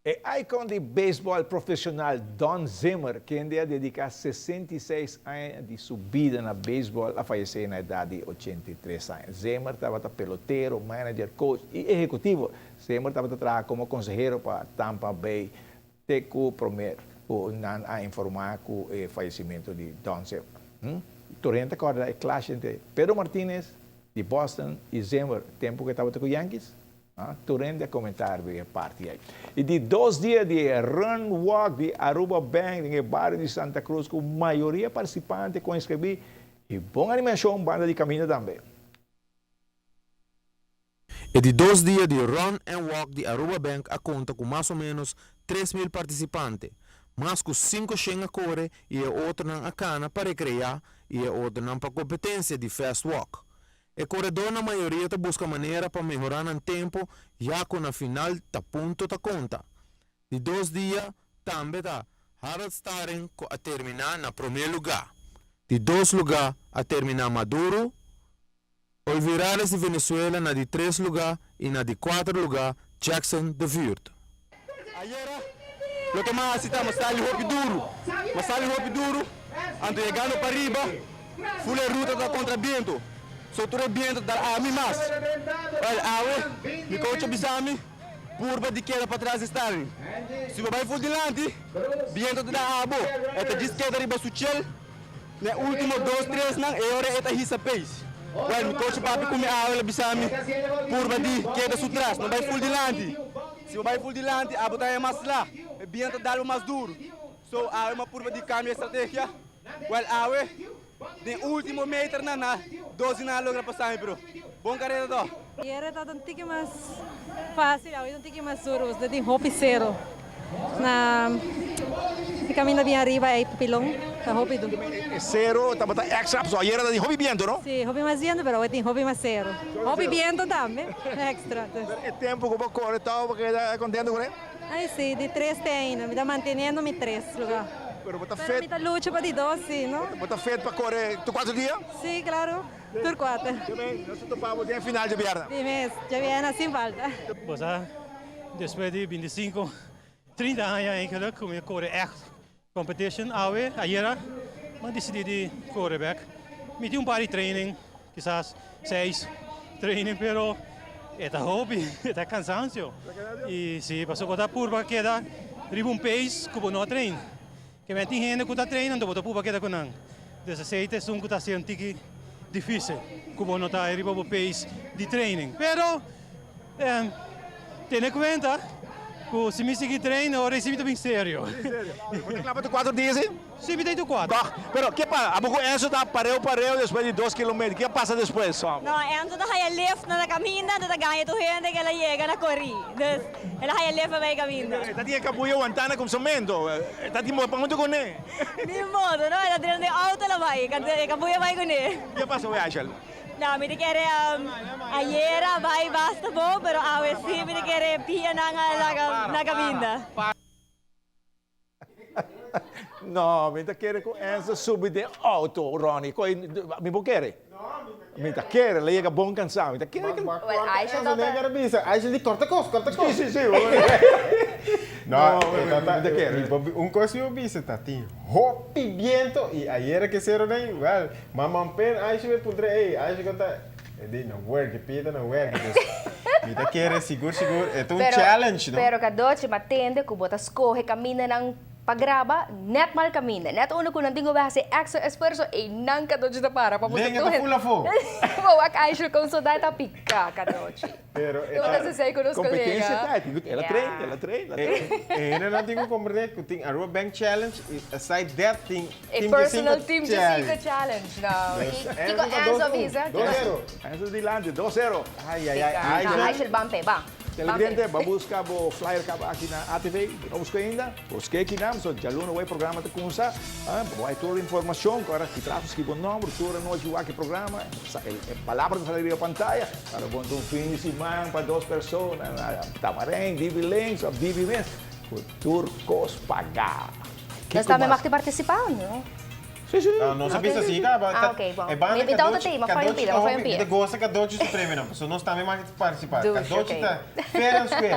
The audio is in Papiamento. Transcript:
E icon di baseball profesional Don Zimmer, kende a dedica 66 aña di su bida na baseball, a fayece na edad di 83 aña. Zimmer tabata pelotero, manager, coach y ehecutivo. Zimmer tabata traha como consehero pa Tampa Bay te cu prome cu nan a informa cu e fayecimento di Don Zimmer. Tur hende ta corda e clash entre Pedro Martinez di Boston y Zimmer tempo cu e tabata cu Yankees. Tur hende a comenta riba e parti ei. E di dos dia di e Run Walk di Aruba Bank den e bario di Santa Cruz cu mayoria participante cu a inscribi y bon animacion banda di caminda tambe. E di dos dia di Run and Walk di Aruba Bank a conta cu mas o menos 3000 participante. Mas cu 500 a core y e otronan a cana pa recrea y e otronan pa competencia di Fast Walk. E koredónan mayoria ta buska manera pa mehorá nan tempu ya ku na final ta punto ta konta. Di dos dia tambe ta Harold Staring ku a terminá na promé lugá. Di dos lugá a terminá Maduro, Olvirales di Venezuela na di tres lugá i na di kuater lugá Jackson de Vuurt. Ayera loke m'a hasi ta m'a sali hopi duru, m'a sali hopi duru, anto yegando pariba ful e ruta ta kontra bientu, so tur e bientu ta dal ami mas. Wel awe mi coach a bisa mi purba di keda patras di Stanley, si bo bai ful dilanti bientu ta dal abo, e ta djis keda riba su chel na e ultimo dos tres nan e ora e ta hisa pace. Wel mi coach a papia ku mi awe el a bisa mi purba di keda su tras, no bai ful dilanti. Si bo bai ful dilanti, abo ta haña mas la, e bientu ta dal bo mas duru. So, awe mi a purba di kambia e strategia. Wèl, awe, den ultimo meternan na dos di nan a logra pasa mi, pero bon kareda tò. Ayera tabata un tiki mas fácil, awe ta un tiki mas duru, pasobra tin hopi sero na e kaminda bien ariba ei Pilon, ta hopi duru. E sero tabata extra, pasobra ayera tabatin hopi bientu, no? Sí, hopi mas bientu, pero awe tin hopi mas sero. Hopi bientu tambe, extra. Pero e tempu ku bo kore tòg bo keda kontentu kuné? Ay sí, di tres te ainda. Mi ta manteniendo mi tres lugá. Pero bo ta Pero fit? mi ta lucha pa di dos, sí, no? Bo ta fit pa kore tur kuater dia? Sí, klaro, tur kuater. Djabe, nos ta topa bo den e final djabièrnè. Di mes, djabièrnè sin falta. Bo sa, despues di bintisinko, trinta aña eigenlijk ku mi a kore ègt Competition awe, ayera, m'a disidí di kore bek. Mi tin un par di training, kisas seis training, pero e ta hopi, e ta kansansio. I si, pasobra bo ta purba keda riba un pace ku bo no a train. Ke men tin hende ku ta train, anto bo ta purba keda ku nan. Dus esei ta esun ku ta hasi un tiki difísil, ku bo no ta riba bo pace di training. Pero Tene cuenta cu si mi sigui train ora si mi ta bin serio. Bo ta cla pa tur cuatro dia si? Si mi ta tur cuatro. Toch, pero ke pasa? Abo cu Enzo ta pareu pareu despues di dos kilometer, ke a pasa despues? No, Enzo ta haya lift na caminda, anto ta gaña tur hende cu el a yega na cori. Dus el a haya lift pa bay caminda. E ta tin e cabuya wanta na cumsamento, e ta tin bo pa hunto cune. Ni modo, no, el a drenta den auto el a bay, e cabuya bay cune. Ke pasa hoy Aishel? No, mi ta kere ayera bai basta bon, pero awe sí mi ta kere pianan a laga na caminda. No, mi ta kere cu Enzo subi den auto, Ronnie. Coi, mi por kere? Mi ta kere, el a yega bon cansa. Mi ta kere cu. Well, Aisha Enzo ta. a bisa, Aisha di corta cos, corta cos. Sí, sí, sí. No, No, mi ta kere. Un cos mi por bisa ta tin hopi biento y ayera ke cero den, well, Ma Mampen Aisha me puntra ey, Aisha con ta, e di no werk, e pie ta no werk, dus mi ta kere sigur sigur e ta un Pero, challenge no. pero Cadochi, ma tende cu bo ta scoge camindanan pa graba, net mal caminda, net unda cu nan tin cu bay haci extra esfuerzo, eynan Cadochi ta para pa mustra Lenga tur ta hende. ful afo. Bo wak Aisha con su dai ta pica, Cadochi. Pero e Bo ta. ta sesey cu nos Competencia colega. ta, e tin cu, el a train, el a train, el a train. E hendenan tin cu comprende cu tin Aruba Bank Challenge y aside that tin E Team personal Djesinko Team Challenge. Djesinko Challenge, no. Dus Y Enzo kico ta Enzo dos a un, bisa? dos zero. Enzo dilanti, dos zero. Ay, ay, ay, No, Aishel. Aishel ban p'e, ban. Televidente, bo a busca bo flyer caba aki na ATV? Bo no busca ainda? Busca aki nan, pasobra djaluna awor e programa ta cuminsa. Bo hay tur informacion, cu ora ki trato skibi bo nomber, tur anochi wak e programa, e palabra ta sali riba pantaya. Para bo un fin di siman pa dos persona na Tamarijn, Divi Links of Divi mes, cu tur cos paga. Nos tambe mag di participa o no? Sí, sí. No, nos a bisa sí caba. Ah, ok, bon. E banda Mi tawata Cadochi, te, ma fai un Cadochi pida, ta ma fai un hopi, mi pia. ta goza Cadochi su premionan, pasobra nos tambe mag di participa. Dushi, Cadochi ok. ta fair and square.